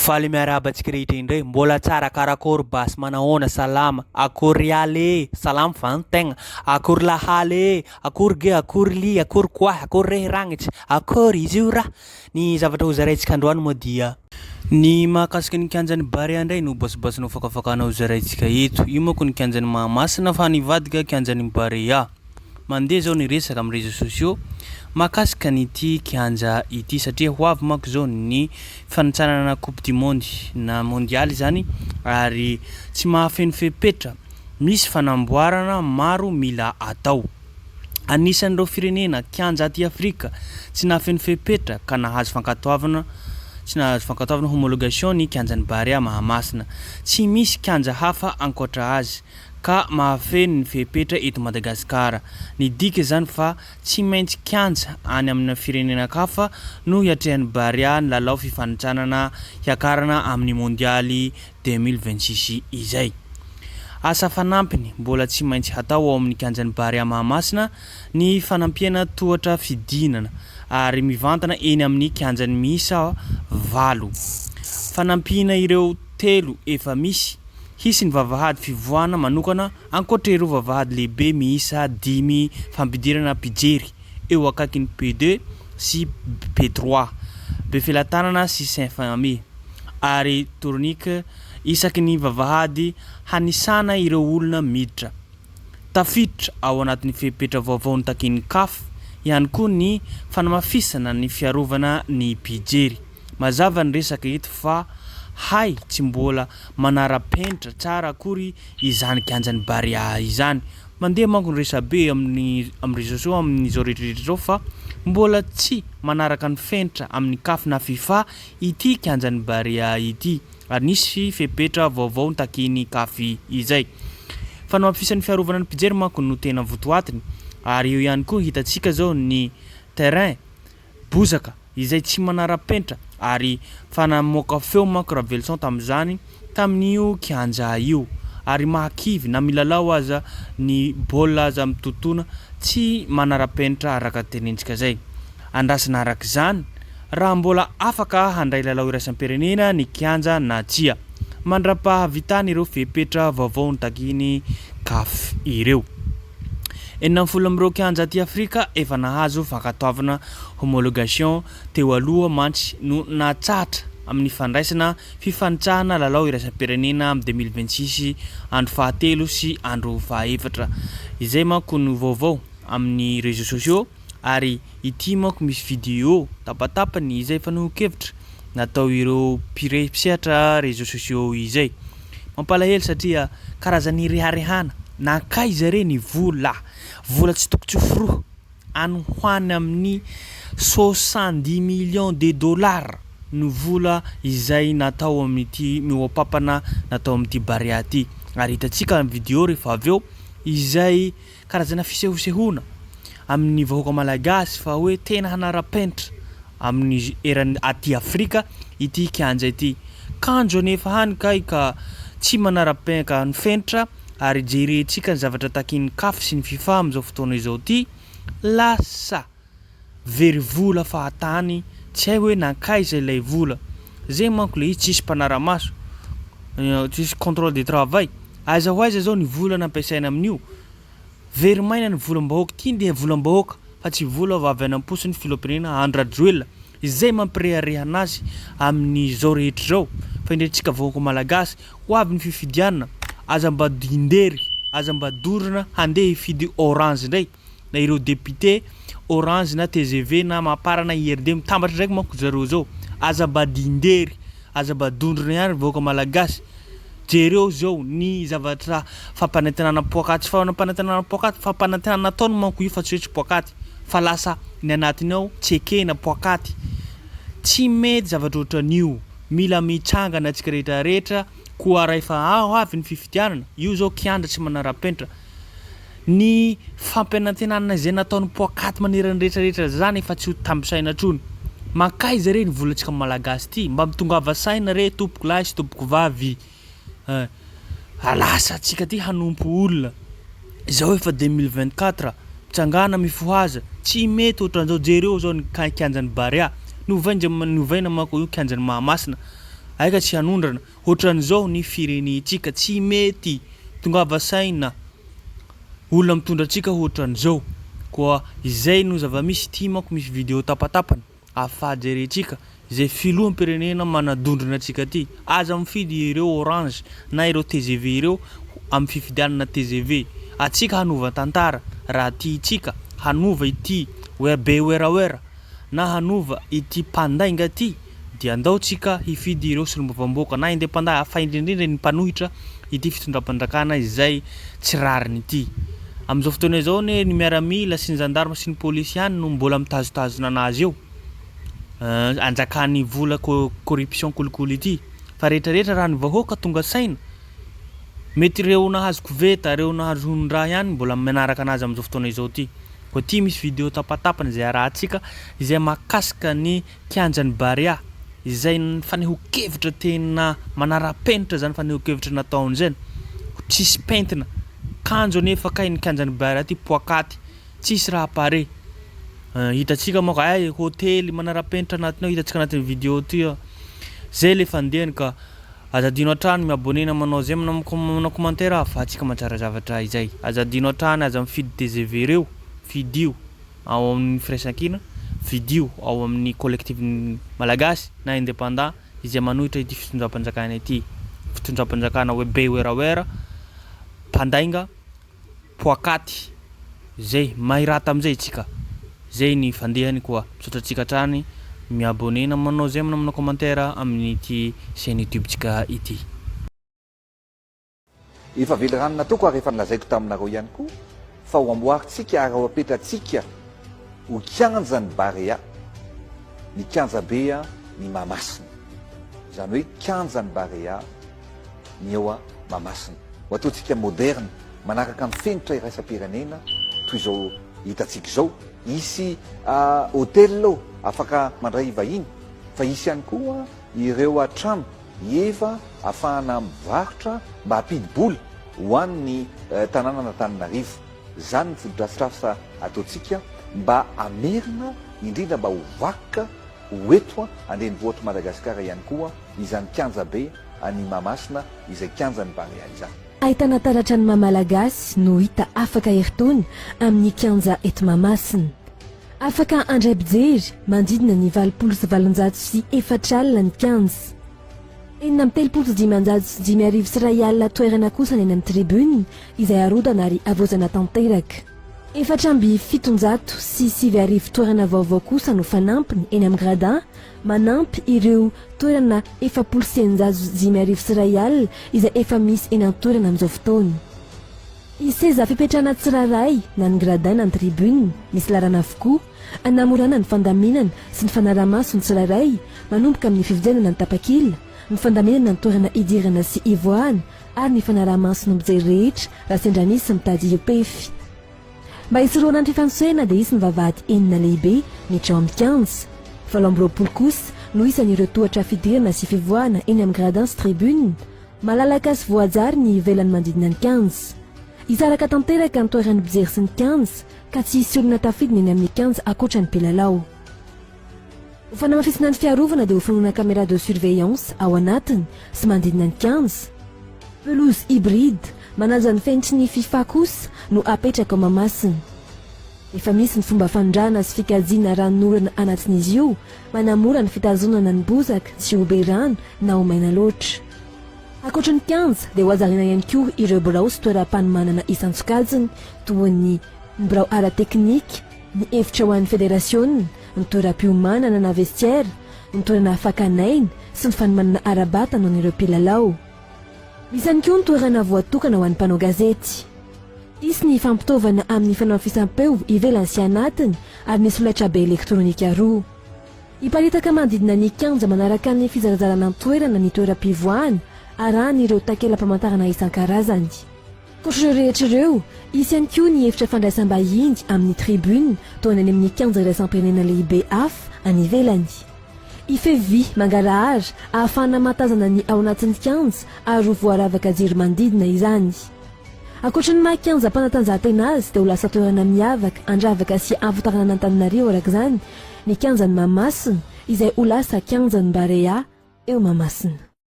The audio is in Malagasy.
Faly miarahaba antsika rehetra indray, mbola tsara karakôry basy manahoana salama, akory ialy e, salama va ny tegna, akory lahaly e, akory ge, akory ly, akory koahy, akory rehy ragnitry, akory izy io raha. Ny zavatra hozaraintsika androany moa dia ny mahakasika ny kianjan'ny Barea indray no basibasinao fakafakana hozaraintsika eto, io manko ny kianjan'i Mahamasina fa nivadika kianjan'ny Barea. Mandeha zao ny resaka amin'ny réseaux sociaux mahakasika an'ity kianja ity satria ho avy manko zao ny fanintsanana coupe du monde na mondialy zany ary tsy mahafeno fepetra, misy fanamboarana maro mila atao. Anisan'ireo firenena kianja aty Afrika tsy nahafeno fepetra ka nahazo fankatoavana tsy nahazo fankatoavana homologation ny kianjan'i Barea Mahamasina. Tsy misy kianja hafa ankoatra azy. ka mahafeno ny fepetra eto Madagasikara. Midika izany fa tsy maintsy kianja any amina firenena-kafa no hiatrehan'ny Barea ny lalao fifanintsanana hiakarana amin'ny Mondialy 2026 izay. Asa fanampiny mbola tsy maintsy hatao ao amin'ny kianjan'ny Barea Mahamasina ny fanampiana tohatra fidinana ary mivantana eny amin'ny kianjan'ny miisa valo. Fanampiana ireo telo efa misy Hisy ny vavahady fivoahana manokana ankoatra ireo vavahady lehibe miisa dimy fampidirana mpijery eo akaikin'ny P2 sy P3, Befelatanana sy Saint Famille, ary tourniquet isaky ny vavahady hanisana ireo olona miditra. Tafiditra ao anatin'ny fepetra vaovao notakian'ny Caf ihany koa ny fanamafisana ny fiarovana ny mpijery. Mazava ny resaka eto fa hay tsy mbola manara-penitra tsara akory izany kianjan'i Barea izany. Mandeha manko ny resabe amin'ny amin'ny réseaux sociaux amin'izao rehetrarehetra izao fa mbola tsy manaraka ny fenitra amin'ny Caf na Fifa ity kianjan'i Barea ity ary nisy fepetra vaovao notakian'ny Caf izay. Fanamafisan'ny fiarovana ny mpijery manko no tena votoatiny ary eo ihany koa hitantsika izao ny terrain bozaka izay tsy manara-penitra ary fa namoaka feo manko Raveloson tamin'izany tamin'io kianja io ary mahakivy na milalao aza ny baolina aza mitontona tsy manara-penitra araka tenentsika zay. Andrasana araka izany raha mbola afaka handray lalao iraisam-pirenena ny kianja na tsia mandra-pahavitany ireo fepetra vaovao notakian'ny Caf ireo. 16 amin'ireo kianja aty Afrika efa nahazo fankatoavana homologation teo aloha mantsy no natsahatra amin'ny fandraisana fifanitsahana lalao iraisam-pirenena amin'ny 2026 andro fahatelo sy andro fahaefatra. Izay manko no vaovao amin'ny réseaux sociaux ary ity manko misy vidéo tapatapany izay fanehoan-kevitra natao ireo mpisehatra réseaux sociaux izay. Mampalahelo satria karazan'ny reharehana nankaiza re ny vola, vola tsy toko tsy foroha any ho any amin'ny 70 millions de dollars no vola izay natao amin'ity mihoa-papana natao amin'ity Barea ity ary hitantsika amin'ny vidéo rehefa avy eo izay karazana fisehosehoana amin'ny vahoaka malagasy fa hoe tena hanara-penitra amin'ny eran'ny aty Afrika ity kianja ity. Kanjo anefa hany kay ka tsy manara-penka ny fenitra ary jerentsika ny zavatra takian'ny Caf sy ny Fifa amin'izao fotoana izao ity, lasa very vola fahatany, tsy hay hoe nankaiza ilay vola. Zay manko le izy tsisy mpanara-maso, tsisy contrôle de travail. Aiza ho aiza zao ny vola nampiasaina amin'io? Very maina ny volam-bahoaka. Ity dia volam-bahoaka fa tsy vola avy any am-posin'ny filoham-pirenena Andry Rajoelina izay mampirehareha anazy amin'izao rehetra izao fa indrindra antsika vahoaka malagasy. Ho avy ny fifidianana, aza mba dindery, aza mba dorana handeha hifidy orange indray na ireo député orange na tgv na mapar na IRD mitambatra ndraiky manko zareo zao. Aza mba dindery, aza mba dondrona ihany ry vahoaka malagasy. Jereo zao ny zavatra fampanantenana poakaty, tsy fampanantenana poakaty, fampanantenana nataony manko io fa tsy hoe tsy poakaty fa lasa ny anatiny ao tsy ekena poakaty. Tsy mety zavatra ohatran'io, mila mitsangana antsika rehetra rehetra koa rahefa ho avy ny fifidianana, io zao kianja tsy manara-penitra. Ny fampianantenana izay nataony poakaty manerana rehetra rehetra zany efa tsy ho tambisaina intsony. Mankaiza re ny volantsika malagasy ty? Mba mitongava saina re tompoko lahy sy tompoko vavy eh. Lasa antsika ty hanompo olona. Izao efa 2024, mitsangàna mifohaza, tsy mety ohatran'izao, jereo zao ny kianjan'i Barea, novainja novaina manko io kianjan'i Mahamasina. Aika tsy hanondrana Ohatran'izao ny firenentsika tsy mety Tongava saina Olona mitondra antsika ohatran'izao Koa izay no zava-misy Ity manko misy video tapatapany ahafaha jerentsika izay filoham-pirenena manadondrona antsika ty Aza mifidy ireo orange na ireo tgv ireo amin'ny fifidianana tgv Antsika hanova tantara raha tiantsika hanova ity be werawera na hanova ity mpandainga ity dia andao tsika hifidy ireo solombavambahoaka na independant fa indrindrindra ny mpanohitra ity fitondram-panjakana izay tsy rariny ity. Amin'izao fotoana izao anie ny miaramila sy ny zandarma sy ny polisy ihany no mbola mitazotazona anazy eo anjakan'ny vola corruption kolikoly ity fa rehetra rehetra raha ny vahoaka tonga saina mety ireo nahazo koveta ireo nahazo honon-draha ihany mbola manaraka anazy amin'izao fotoana izao ity. Koa ity misy video tapatapany izay arahantsika izay mahakasika ny kianjan'i Barea izay fanehoan-kevitra tena manara-penitra izany fanehoan-kevitra nataony izany, tsisy pentina, kanjo anefa kay ny kianjan'i Barea ty poakaty, tsisy raha pare, hitantsika manko hay hotely manara-penitra anatiny ao hitantsika anatin'ny video ty ao, zay le fandehany ka aza adino hatrany mi-abonner na manao j'aime na manao commentaire ahafahantsika mahatsara zavatra izay, aza adino hatrany aza mifidy tgv reo, fidio. ao amin'ny firaisankina, fidio ao amin'ny collectif malagasy na indépendant izay manohitra ity fitondram-panjakana ity, fitondram-panjakana hoe be werawera, mpandainga, poakaty, zay, mahirata amizay tsika, zay ny fandehany koa misaotra antsika hatrany mi-abonner na manao j'aime na manao commentaire amin'ity chaîne youtube tsika ity. Efa velirano nataoko ary efa nolazaiko taminareo ihany koa fa ho amboarintsika ary ho apetratsika ho kianjan'ny Barea ny kianjabe ny Mahamasina. Izany hoe kianjan'ny Barea ny ao Mahamasina. Ho ataontsika moderne, manaraka ny fenitra iraisam-pirenena toy izao hitantsika izao. Hisy hotel ao afaka mandray vahiny fa hisy ihany koa ireo trano Efa afahana mivarotra mba hampidi-bola ho an'ny tanànan'Antananarivo. Izany ny fotodrafitrasa ataontsika mba hamerina, indrindra mba ho vakoka ho eto an-drenivohitr'i Madagasikara ihany koa izany kianjabe any Mahamasina izay kianjan'ny Barea izany. Ahitana taratra ny maha Malagasy no hita afaka herintaona amin'ny kianja eto Mahamasina. Afaka handray mpijery manodidina ny ehataonjato ny kianja. 5536 toerana kosa ny any amin'ny tribune izay harodana ary havaozana tanteraka. 1774 toerana vaovao kosa no fanampiny eny amin'ny gradin manampy ireo toerana 1640 izay efa misy eny an-toerana amin'izao fotoana. Hisy seza fipetrahana tsirairay na ny gradin na ny tribune, misy laharana avokoa, hanamorana ny fandaminana sy ny fanaraha-maso ny tsirairay, manomboka amin'ny fividianana ny tapakila, ny fandaminana ny toerana hidirana sy hivoahana ary ny fanaraha-maso ny mpijery rehetra raha sendra misy mitady hiopefy. Mba hisorohana ny fifanosehana dia hisy ny vavahady enina lehibe miditra ao amin'ny kianja. 28 kosa no isan'ireo tohatra fidirana sy fivoahana eny amin'ny gradin sy tribune. Malalaka sy voajary ny ivelany manodidina ny kianja. Hisaraka tanteraka ny toeran'ny mpijery sy ny kianja ka tsy hisy olona tafidina eny amin'ny kianja ankoatra ny mpilalao. Ho fanamafisana ny fiarovana dia hoforonana caméra de surveillance ao anatiny sy manodidina ny kianja. Pelouse hybride manaja ny fenitry ny fifa kosa no apetraka ao Mahamasina. Efa misy ny fomba fanondrahana sy fikajiana ranonorana anatin'izy io, manamora ny fitazonana ny bozaka tsy ho be rano na ho maina loatra. Ankoatry ny kianja dia hohajarina ihany koa ireo birao sy toeram-panomanana isan-tsokajiny toa ny ny birao ara-teknika, ny efitra ho an'ny federasiona, ny toeram-piomanana na vestiaire, ny toerana fakan'aina sy ny fanomanana ara-batana ho an'ireo mpilalao. Misy ihany koa ny toerana voatokana ho an'ny mpanao gazety. Hisy ny fampitaovana amin'ny fanamafisam-peo ivelany sy anatiny ary ny solaitrabe elektronika roa. Hiparitaka manodidina ny kianja manaraka ny fizarazarana an-toerana ny toeram-pivoahana arahan'ireo takela-pamantarana isan-karazany. Ankoatra ireo rehetra ireo, hisy ihany koa ny efitra fandraisam-bahiny amin'ny tribune toa ny any amin'ny kianja iraisam-pirenena lehibe hafa any ivelany. Hifehy vy mangarahara ahafahana mahatazana ny ao anatin'ny kianja ary ho voaravaka jiro manodidina izany. Ankoatry ny maha kianjam-panatanjahantena azy dia ho lasa toerana miavaka handravaka sy hahafantarana an'Antananarivo araka izany ny kianjan'i Mahamasina izay ho lasa kianjan'ny Barea eo Mahamasina.